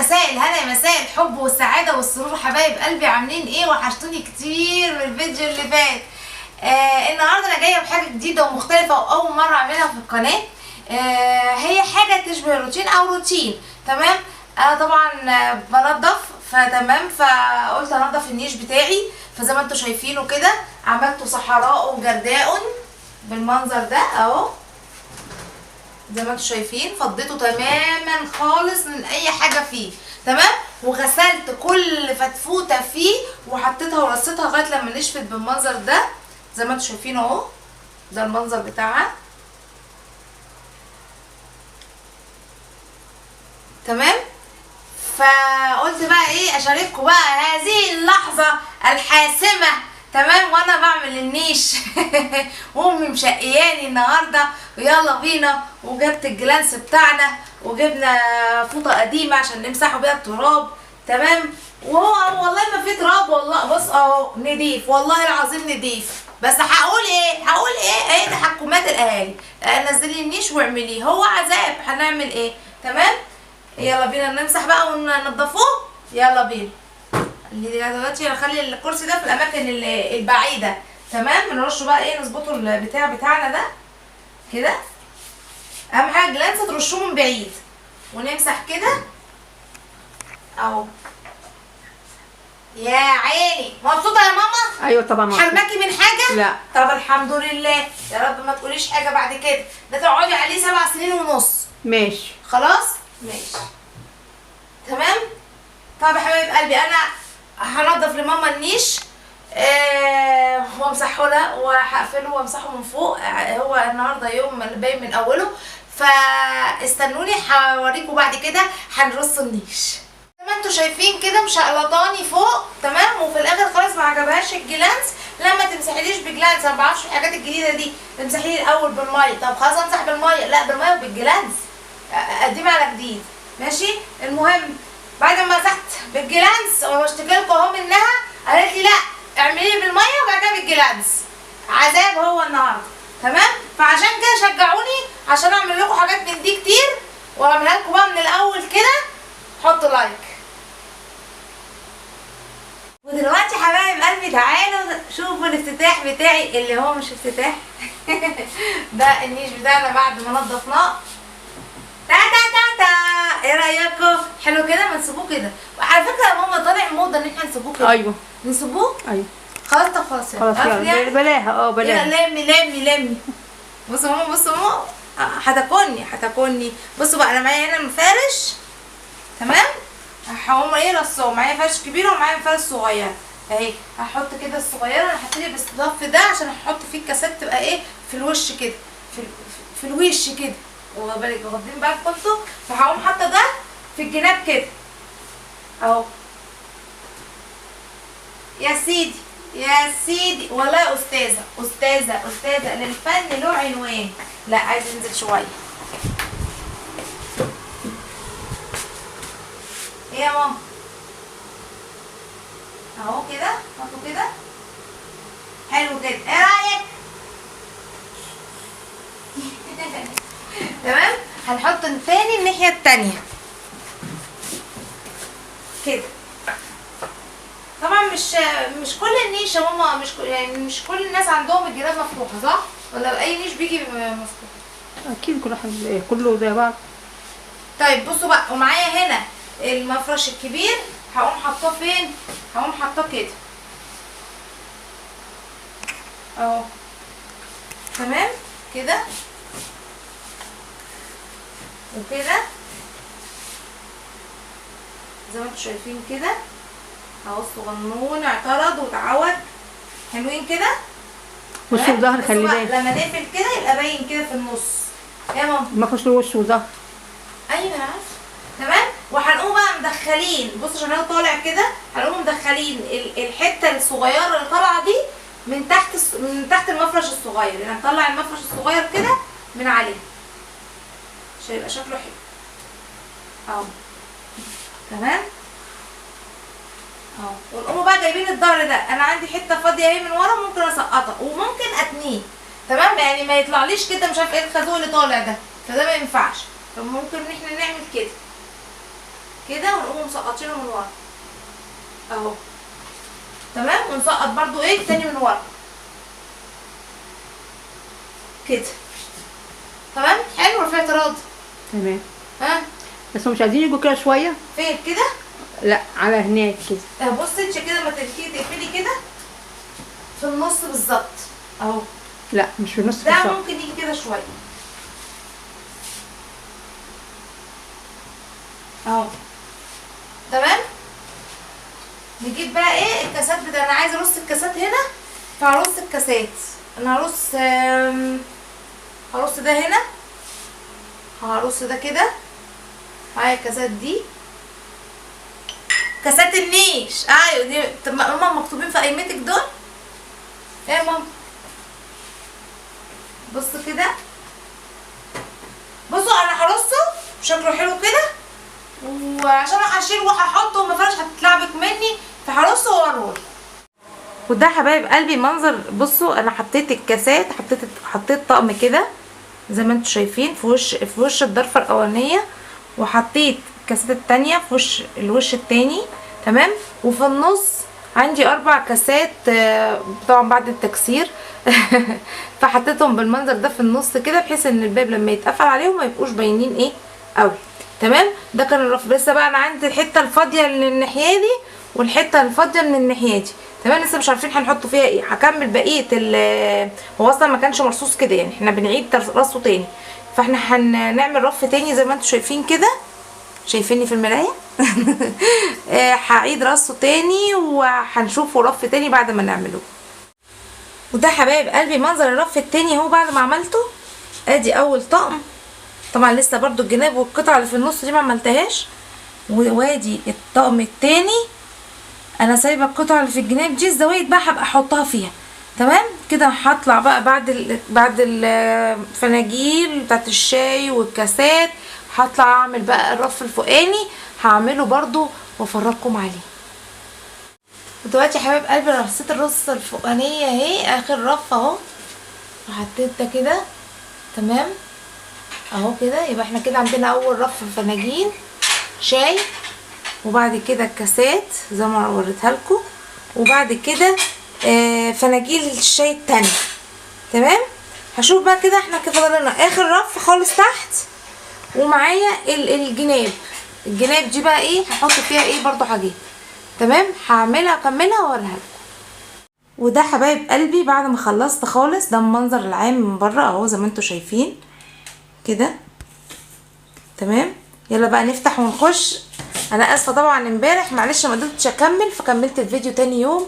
مساء الهنا، مساء الحب والسعادة والسرور. حبايب قلبي عاملين ايه؟ وحشتوني كتير من الفيديو اللي فات. النهارده انا جاية بحاجة جديدة ومختلفة واول مرة اعملها في القناة. هي حاجة تشبه الروتين او روتين، تمام؟ انا طبعا بنضف، فتمام، فقلت انضف النيش بتاعي. فزي ما انتم شايفينه كده عملته صحراء وجرداء بالمنظر ده اهو، زي ما انتم شايفين فضيته تماما خالص من اي حاجة فيه، تمام؟ وغسلت كل فتفوته فيه وحطيتها ورصيتها لغاية لما نشفت بالمنظر ده، زي ما انتم شايفين اهو، ده المنظر بتاعها، تمام؟ فقلت بقى ايه، اشارككم بقى هذه اللحظة الحاسمة، تمام؟ وانا بعمل النيش وامي مشقياني النهارده، ويلا بينا. وجبت الجلانس بتاعنا وجبنا فوطه قديمة عشان نمسحه بيها التراب، تمام؟ وهو والله ما في تراب، والله بص اهو نضيف، والله العظيم نضيف. بس هقول ايه، هقول ايه، ايه تحكمات الاهالي، نزلي النيش واعمليه، هو عذاب، هنعمل ايه؟ تمام؟ يلا بينا نمسح بقى وننضفوه، يلا بينا. دلوقتي هنخلي الكرسي ده في الاماكن البعيدة، تمام؟ نرشه بقى ايه، نظبطه البتاع بتاعنا ده كده. اهم حاجة جلانسه ترشوه من بعيد، ونمسح كده اهو. يا عيني، مبسوطة يا ماما؟ ايوه طبعا. حرماكي من حاجة؟ لا. طب الحمد لله، يا رب ما تقوليش حاجة بعد كده، ده تقعدي عليه 7 سنين ونص. ماشي خلاص، ماشي تمام. طب يا حبايب قلبي، انا هنضف لماما النيش وامسحه لها وهقفله وامسحه من فوق. هو النهارده يوم باين من اوله، فاستنوني هوريكم بعد كده هنرص النيش. زي ما انتوا شايفين كده مشقلطاني فوق، تمام؟ وفي الاخر خالص ما عجبهاش الجلانس. لما تمسحيليش بجلانس، انا ما بعرفش الحاجات الجديدة دي، تمسحيلي الاول بالمية. طب خلاص امسح بالمية، لا بالمية وبالجلانس، قديم على جديد، ماشي؟ المهم بعد ما مسحت بالجلانس واشتكي لكم اهو منها، قالت لي لا اعمليه بالمية وبعد كده بالجلانس. عذاب هو النهارده، تمام؟ فعشان كده شجعوني عشان اعمل لكم حاجات من دي كتير، واعملها لكم بقى من الاول كده. حطوا like. ودلوقتي حبايب قلبي تعالوا شوفوا الافتتاح بتاعي، اللي هو مش افتتاح ده النيش بتاعنا بعد ما نضفناه. تا تا تا تا، ايه رايكم؟ حلو كده؟ ما نسيبوه كده. وعلى فكرة يا ماما طالع موضة ان احنا نسيبوه كده. ايوه نسيبوه؟ ايوه خلاص. طب خلاص خلاص يلا بلاها. بلاها. لمي لمي لمي. بصوا ماما، بصوا ماما، هتاكلني هتاكلني. بصوا بقى، انا معايا هنا مفارش، تمام؟ هقوم ايه رصاه، معايا فرش كبير ومعايا فرش صغير اهي. هحط كده الصغيرة، انا هبتدي بالصدف ده عشان احط فيه الكاسات، تبقى ايه في الوش كده، في الوش كده، واخدين بالكم انتوا؟ فهقوم حاطه ده في الجناب كده اهو. يا سيدي يا سيدي، والله استاذه استاذه استاذه للفن له عنوان. لا عايز انزل شوية. ايه يا ماما؟ اهو كده، حطه كده، حلو كده. ايه رايك؟ تمام. هنحط الثاني الناحية الثانية كده. طبعا مش كل النيش يا ماما، مش يعني مش كل الناس عندهم الجناب مفتوحة، صح؟ ولا اي نيش بيجي مفتوح؟ اكيد كل واحد كله زي بعض. طيب بصوا بقى، ومعايا هنا المفرش الكبير، هقوم حاطاه فين؟ هقوم حاطاه كده اهو، تمام كده وكده، زي ما انتم شايفين كده اهو. الصغنون اعترض واتعود، حلوين كده. وش وظهر، خلي بالك لما نقفل كده يبقى باين كده في النص. يا ماما المفرش له وش وظهر. ايوه انا عارفه، تمام. وهنقوم بقى مدخلين، بصوا عشان هو طالع كده، هنقوم مدخلين الحتة الصغيرة اللي طالعه دي من تحت، من تحت المفرش الصغير، يعني هنطلع المفرش الصغير كده من عليه عشان يبقى شكله حلو اهو، تمام اهو. ونقوم بقى جايبين الظهر ده، انا عندي حتة فاضية اهي من ورا، ممكن اسقطها وممكن اتنيه، تمام؟ يعني ما يطلعليش كده مش عارفه ايه الخازوق اللي طالع ده، فده ما ينفعش. فممكن ان احنا نعمل كده كده، ونقوم مسقطينه من ورا اهو. تمام، ونسقط برضو ايه التاني من ورا كده. تمام، حلو. ولا في اعتراض؟ تمام. ها بس مش عايزين يجوا كده شوية فين كده؟ لا على هناك كده. بصي انت كده ما تقفلي كده في النص بالظبط اهو. لا مش في النص ده بالظبط، ممكن يجي كده شوية اهو. تمام، نجيب بقى ايه الكاسات بتاع، انا عايزه ارص الكاسات هنا، فهرص الكاسات. انا هرص هرص ده هنا، هرص ده كده. معايا الكاسات دي، كاسات النيش. ايوه دي. طب ماما مكتوبين في قايمتك دول ايه يا ماما؟ بصوا كده، بصوا انا هرصه شكله حلو كده، وعشان هشيل وهحطه وما فيهاش هتتلعبك مني، فهرصه واوريه. وده حبايب قلبي منظر. بصوا انا حطيت الكاسات، حطيت طقم كده زي ما انتم شايفين في وش الضرفه الاولانية، وحطيت الكاسات التانية في وش الوش التاني. تمام، وفي النص عندي 4 كاسات طبعا بعد التكسير فحطيتهم بالمنظر ده في النص كده، بحيث ان الباب لما يتقفل عليهم ما يبقوش باينين ايه قوي. تمام، ده كان الرف. لسه بقى انا عندي الحتة الفاضيه من الناحية دي والحتة الفاضيه من الناحية دي. تمام، لسه مش عارفين هنحطه فيها ايه. هكمل بقية هو اصلا ما كانش مرصوص كده، يعني احنا بنعيد رصه تاني، فاحنا هنعمل رف تاني زي ما انتم شايفين كده. شايفيني في المراية؟ هعيد رصه تاني وهنشوفه رف تاني بعد ما نعمله. وده حبايب قلبي منظر الرف التاني اهو بعد ما عملته. ادي اول طقم، طبعا لسه برضو الجناب والقطعه اللي في النص دي ما عملتهاش. وادي الطقم التاني، انا سايبه القطعة اللي في الجناب دي، الزوايد بقى هبقى احطها فيها. تمام كده، هطلع بقى بعد الفناجيل بتاعت الشاي والكاسات، هطلع اعمل بقى الرف الفوقاني، هعمله برضو وافرجكم عليه. ودلوقتي يا حبايب قلبي رصيت الرصه الفوقانيه اهي، اخر رف اهو، وحطيت ده كده. تمام اهو كده، يبقى احنا كده عندنا اول رف فناجين شاي، وبعد كده الكاسات زي ما وريتها لكم، وبعد كده فناجيل الشاي التاني. تمام، هشوف بقى كده احنا كده فاضل لنا اخر رف خالص تحت، ومعايا الجناب. الجناب دي بقى ايه هحط فيها ايه برضو حاجات. تمام، هعملها اكملها واوريها لكم. وده حبايب قلبي بعد ما خلصت خالص، ده المنظر العام من بره اهو زي ما انتم شايفين كده. تمام، يلا بقى نفتح ونخش. انا اسفه طبعا امبارح معلش ما قدرتش اكمل، فكملت الفيديو تاني يوم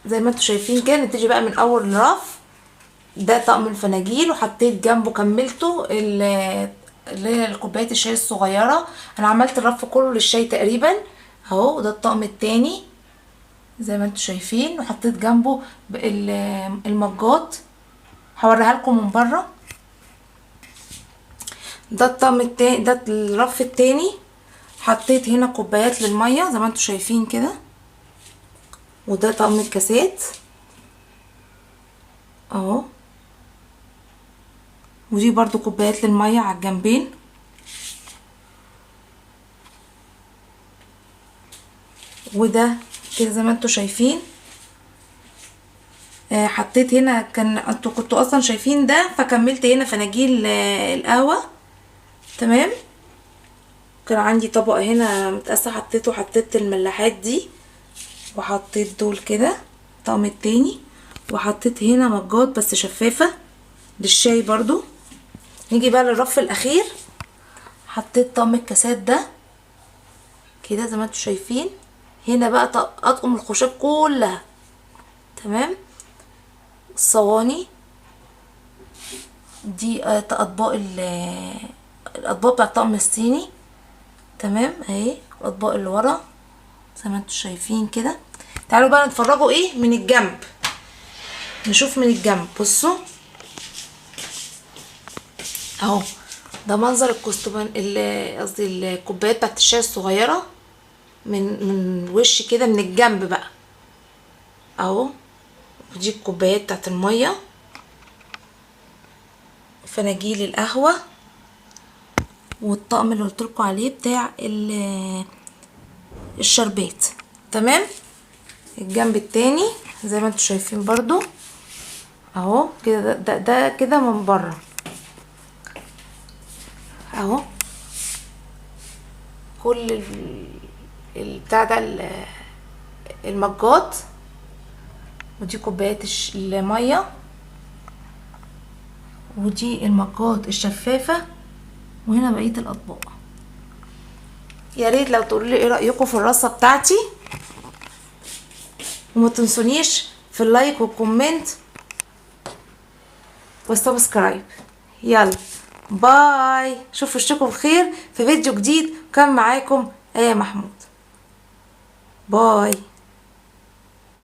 زي ما انتم شايفين كده. نبتدي بقى من اول رف، ده طقم الفناجيل، وحطيت جنبه كملته اللي هي الكوبايات الشاي الصغيرة. انا عملت الرف كله للشاي تقريبا اهو. ده الطقم التاني زي ما انتم شايفين، وحطيت جنبه المجات، هوريها لكم من بره. ده الطقم التاني، ده الرف التاني، حطيت هنا كوبايات للمية زي ما انتم شايفين كده. وده طقم الكاسات اهو، ودي برضو كوبايات للمية على الجنبين. وده كده زي ما انتم شايفين. حطيت هنا، كان انتوا كنتوا اصلا شايفين ده، فكملت هنا فناجيل القهوة. تمام، كان عندي طبق هنا متقسم، حطيته، حطيت الملاحات دي، وحطيت دول كده الطقم التاني، وحطيت هنا مجات بس شفافة للشاي برضو. نيجي بقى للرف الاخير، حطيت طقم الكاسات ده كده زي ما انتم شايفين. هنا بقى اطقم الخشب كلها. تمام، الصواني دي اطباق الاطباق بتاع الطقم الصيني. تمام اهي الاطباق اللي ورا زي ما انتم شايفين كده. تعالوا بقى نتفرجوا ايه من الجنب، نشوف من الجنب. بصوا اهو، ده منظر الكوستومان، قصدي الكوبايات بتاعت الشاي الصغيرة من وش كده من الجنب بقى اهو. ودي الكوبايات بتاعت المية، فناجيل القهوة، والطقم اللي قلتلكوا عليه بتاع الشربات. تمام. الجنب التاني زي ما انتوا شايفين برضو اهو كده، ده كده من بره اهو، كل البتاع ده المجات، ودي كوبايات المية، ودي المجات الشفافه، وهنا بقية الاطباق. يا ريت لو تقولوا لي ايه رايكم في الرصه بتاعتي، وما تنسونيش في ال like وال comment وال subscribe. يلا bye، شوفوا وشكم بخير في فيديو جديد. كان معاكم آية محمود. bye.